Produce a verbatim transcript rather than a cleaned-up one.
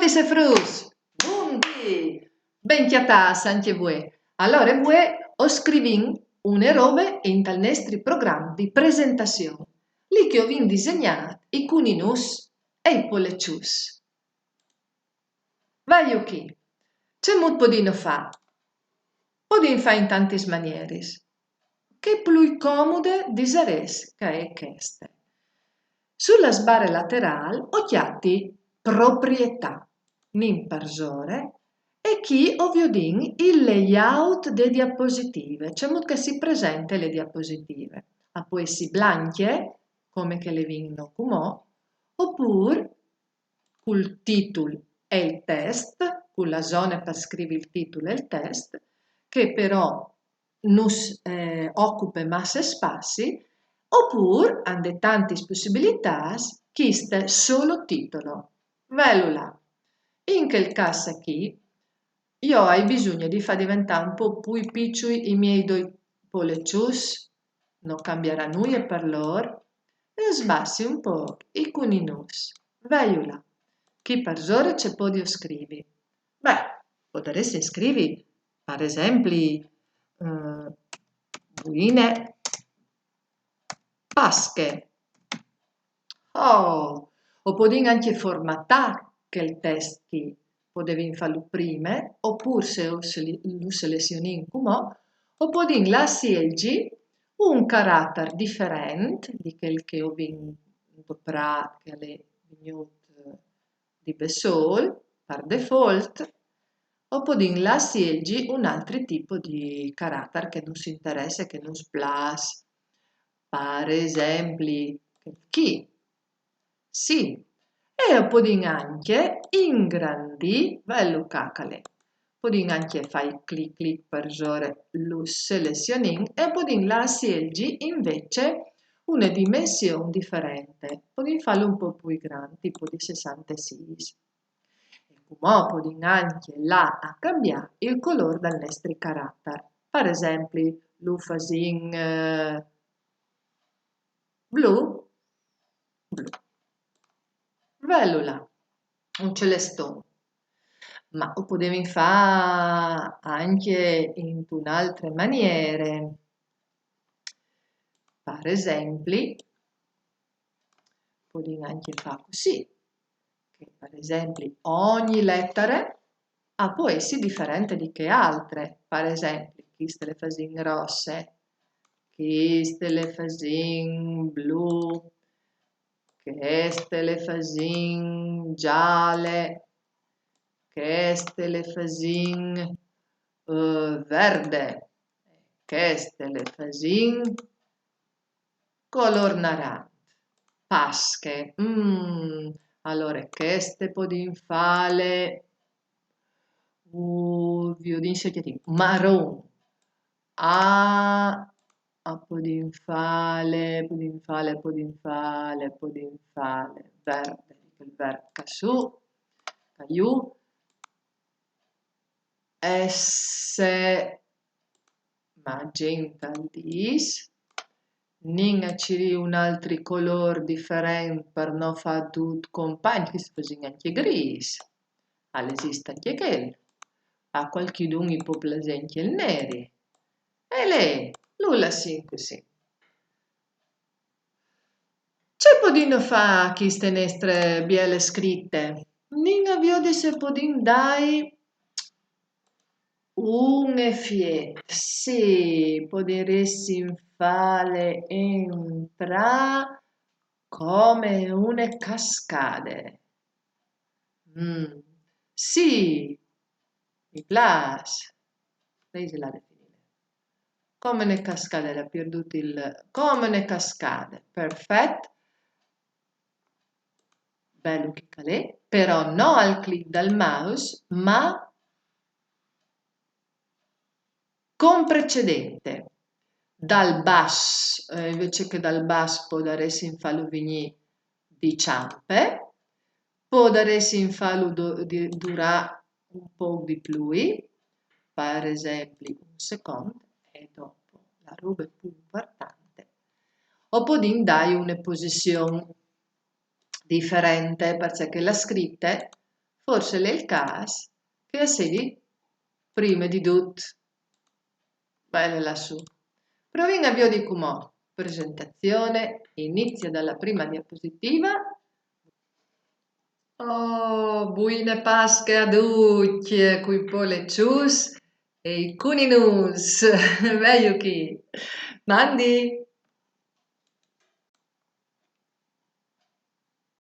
Frutis e fruts, bundì! Ben cjatâts ancje vuê. Alore vuê o scrivìn une robe intal nestri program di presentazion, li che o vin disegnât i cuninus e i poleçuts. Velu chi. Cemût podìno fâ? Podìn fâ in tantis manieris. Chê plui comude, disarès, che e je cheste. Su la sbare laterâl o cjati proprietât, nin parsore, e chi o viodìn il layout de diapositive, cemût che si presente le diapositive. A pol jessi blancje, come che le vin cumò, opûr cul titul e il test, cu la zone par scrivi il titul e il test, che però nus, eh, ocupe masse spazi, opûr, a 'nd è tantis pussibilitâts, cheste solo titolo. Velu là. In chel câs achì, jo o ai bisugne di fâ deventâ un pôc plui piçui i miei doi poleçuts, no cambiarà nuie par lôr, e o sbassi un pôc i cuninus. Velu là. Chi parsore ce podio scrivi? Beh, podaressin scrivi, par esempli, eh, buine Pasche. Oh, o podìn ancje formatâ chel test chi, podevìn fâlu prime, opûr se o seli-, lu selezionìn cumò, o podìn lâ a sielzi un caratar diferent di chel che o vin doprât, che al è vignût, eh, di bessôl, par default, o podìn lâ a sielzi un altri tipo di caratar che nus interesse, che nus plâs. Par esempli, chi. Sì. E o podìn ancje ingrandî, velu ca che al è. Podìn ancje fâ clic clic parsore lu selezionìn e o podìn lâ a sielzi invezit une dimension diferente. Podìn fâlu un pôc plui grant, tipo di sessantesîs. E cumò o podìn ancje lâ a cambiâ il colôr dal nestri caratar. Par esempli, lu fasìn, eh, blu, blu. Velu là, un celeston. Ma o podevìn fâ ancje intune altre maniere. Par esempli, podìn ancje fâ cussì, che par esempli ogni letare a pol jessi diferente di chê altre. Par esempli, cheste le fasìn rosse, cheste le fasìn blu, cheste le fasìn zale, cheste le fasìn, eh, verde, cheste le fasìn colôr narant. Pasche. Mm, alore, cheste podìn fâle, uh, viodìn se o cjatìn, maron. A, a podìn fâle, podìn fâle, podìn fâle, podìn fâle. Verde, il verd ca sù, ca jù. S, magenta al dîs. Nin a cirî un altri colôr diferent par no fâ dut compagn, chest fasìn ancje grîs. Al esist ancje chel. A cualchidun i pò plasî ancje il neri. E lì, lu lassìn cussì. Ce podìno fâ cheste nestre biele scrite? Nin a viodi se podìn dâi un efiet. Sì, podaressin fâle jentrâ come une cascade. Mm. Sì, mi plâs. Lei se l'ha definide. Come une cascade, l'ha pierdût il, come une cascade. Perfet. Velu chi che al è, però no al clic dal mouse, ma con precedente. Dal bas, eh, invezit che dal bas podaressin fâlu vignî di çampe, podaressin fâlu do-, di-, durâ un pôc di plui, par esempli un secont, e dopo la robe plui impuartante, o podìn dâi une posizion diferente, parcè che la scrite Forse l'è il câs che a segui prime di dut. Belle lassù. Provìn a viodi cumò. Presentazione, inizia dalla prima diapositiva. Oh, buine Pasche a ducj, cui poleçuts e i cuninuts. Veju chi. Mandi.